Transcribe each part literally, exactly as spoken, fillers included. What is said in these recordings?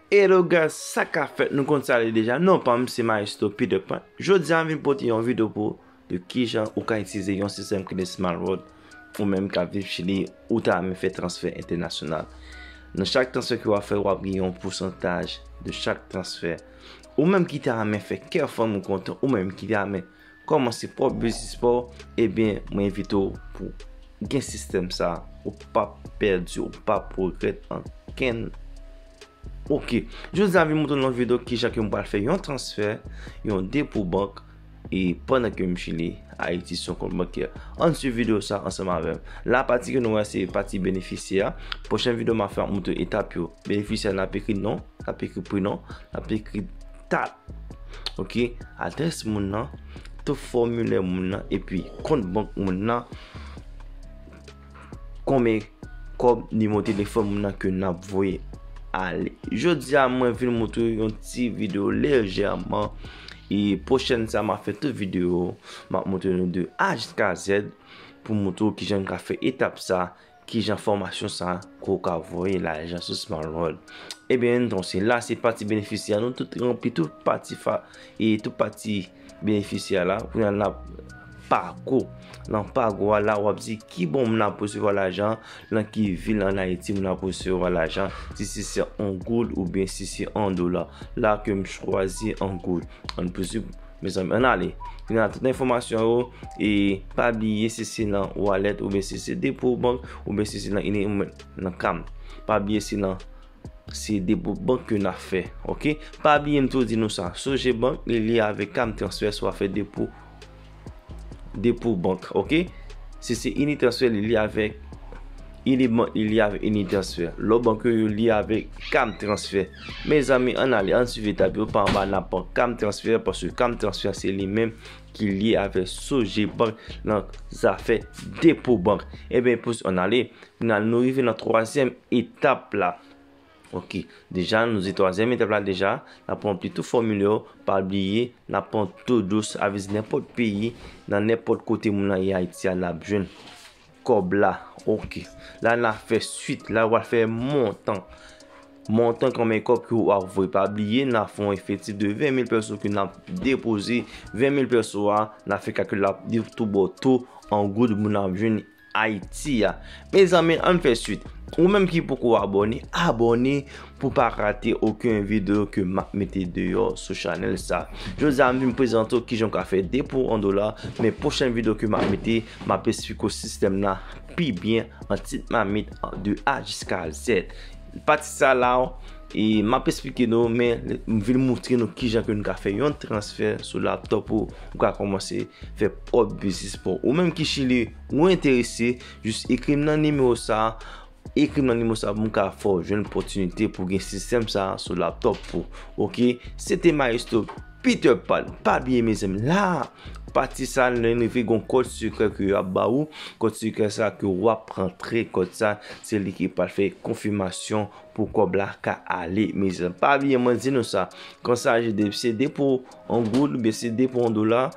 Hello guys, sa ka fèt, nou konn sa li deja. Non pa m se Maestro Peter Pan. Jodi a m vin pote yon videyo pou de kijan ou ka itilize yon sistèm ki rele Smart Reward. Ou menm k ap viv Chili, ou ta renmen fè transfè entènasyonal. Nan chak transfè ke w ap fè, w ap gen yon pousantaj de chak transfè. Ou menm ki ta renmen fè kè fanmi w kontan, ou menm ki ta renmen kòmanse pwòp biznis pa w, ebyen, mwen envite w pou gen sistèm sa, ou p ap pèdi, ou p ap regrèt ankenn. Ok, jodi a m vin montre w nan videyo kijan ke m pral fè yon transfè, yon depo bank, e pandan ke m Chili, Ayiti, sou yon kont bankè. Ann swiv videyo sa ansanm avè m. La, pati ke nou wè, se pati benefisyè a. Pwochèn videyo m ap fè, m ap montre etap yo. Benefisyè a, n ap ekri non, n ap ekri prenon, n ap ekri dat. Ok, adrès moun nan, tout fòmilè moun nan, epi kont bank moun nan, konbyen kòb, nimewo telefòn moun nan ke n ap voye ale. Jodi a, mwen vin montre yon ti videyo lejèman. E pwochèn sa, m ap fè tout videyo, m ap montre nou de A jiska Z pou montre w kijan n ka fè etap sa, kijan fòmasyon sa, ke w ka voye lajan sou Smart Reward. Ebyen, donk, se la, se pati benefisyè a, nou tout ranpli tout pati fa, e tout pati benefisyè a la, kounye a n ap pago. Nan pago a la, w ap di ki bò moun ap resevwa lajan, nan ki vil ann Ayiti moun ap resevwa lajan, si se, se an goud oubyen si se an dola. La ke m chwazi an goud. Ann pouswiv, mezanmi, ann ale. Kounye a tout enfòmasyon yo, e pa bliye si se nan wallet oubyen si se depo bank oubyen si se nan ini, nan kam. Pa bliye se nan se depo bank ke n ap fè, ok? Pa bliye m tou di nou sa, Sogebank, li lye avèk Cam Transfer si w ap fè depo, depo bank, ok? Si se Unitransfer, li lye avèk Unibank, li lye avèk Unitransfer. Lòt bank yo, yo lye avèk Cam Transfer. Mezanmi, ann ale, ann swiv etap yo pa anba, n ap pran Cam Transfer, paske Cam Transfer se li menm ki lye avèk Sogebank nan zafè depo bank. Ebyen, pou ann ale, kounye a nou rive nan twazyèm etap la. Ok, deja, nou di twazyèm etap la deja, n ap ranpli tout fòmilè yo, pa bliye, n ap pran to dous, sa vle di nenpòt peyi, nan nenpòt kote moun nan ye Ayiti a, l ap jwenn kòb la. Ok, la n ap fè swit, la w ap fè montan. Montan konbyen kòb ke w ap voye, pa bliye, n ap fè yon efektif de ven mil peso ke n ap depoze, ven mil peso a, n ap fè kalkil la, di tou ba w to an goud moun ap jwenn Ayiti a. Mezanmi, ann fè swit. Ou menm ki poko abòne, abòne pou pa rate okenn videyo ke m ap mete deyò sou chanèl sa. Jodi a, m vin prezante w kijan w ka fè depo an dola, men pwochèn videyo ke m ap mete, m ap esplike w sistèm nan pi byen an ti mamit de A jiska Z. Pati sa la, e m ap esplike nou, men m vin montre nou kijan ke nou ka fè yon transfè sou laptop ou, ou ka kòmanse fè pwòp biznis pa w. Ou menm ki Chili, ou enterese, jis ekri m nan nimewo sa, ekri m nan nimewo sa pou m ka fè w jwenn opòtinite pou gen sistèm sa sou laptop ou. Ok, se te Maestro Peter Pan. Pa bliye, mezanmi, la, pati sa, lè n rive, gon kòd sekrè ke y ap ba ou. Kòd sekrè sa ke w ap rantre, kòd sa, se li ki pral fè konfimasyon pou kòb la ka ale, mezanmi. Pa bliye, mwen di nou sa, kansaje de, se depo an goud, oubyen se depo an dola,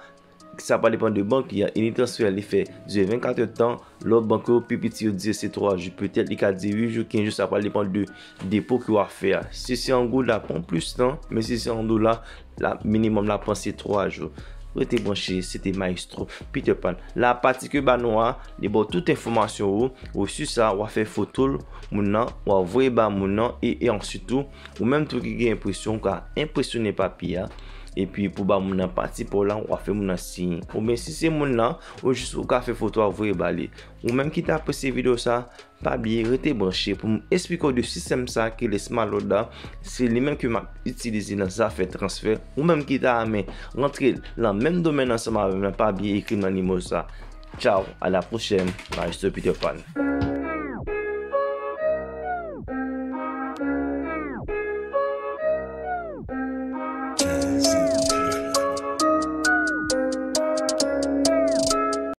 sa pa depann de bank, y a Unitransfer, li fè dire vennkat èdtan, lòt bank yo, pi piti yo dire se twa jou, petèt li ka dire uit jou, kenz jou, sa pral depann de depo ke w ap fè a. Si se an goud, l ap pran plis tan, men si se an dola, la, minimòm la pran se twa jou. Rete branche, se te Maestro Peter Pan. La, pati ke ba nou a, li ba w tout enfòmasyon ou, ou si sa, w a fè foto l, moun nan, w a voye ba moun nan, e, e answit tou, ou menm tou ki gen enpresyon, ou ka enpresyone papye a, epi pou ba moun nan pati pa w la, w a fè moun nan siyen. Oubyen si se moun nan, ou jis ou ka fè foto a voye ba li. Ou menm ki ta apresye videyo sa, pa bliye rete branche pou m esplike w de sistèm sa ki rele Smart Reward la. Se li menm ke m ap itilize nan zafè transfè. Ou menm ki ta renmen rantre nan menm domèn ansanm avè m nan, pa bliye ekri m nan nimewo sa. Tchaw, a la pwochèn, Maestro Peter Pan.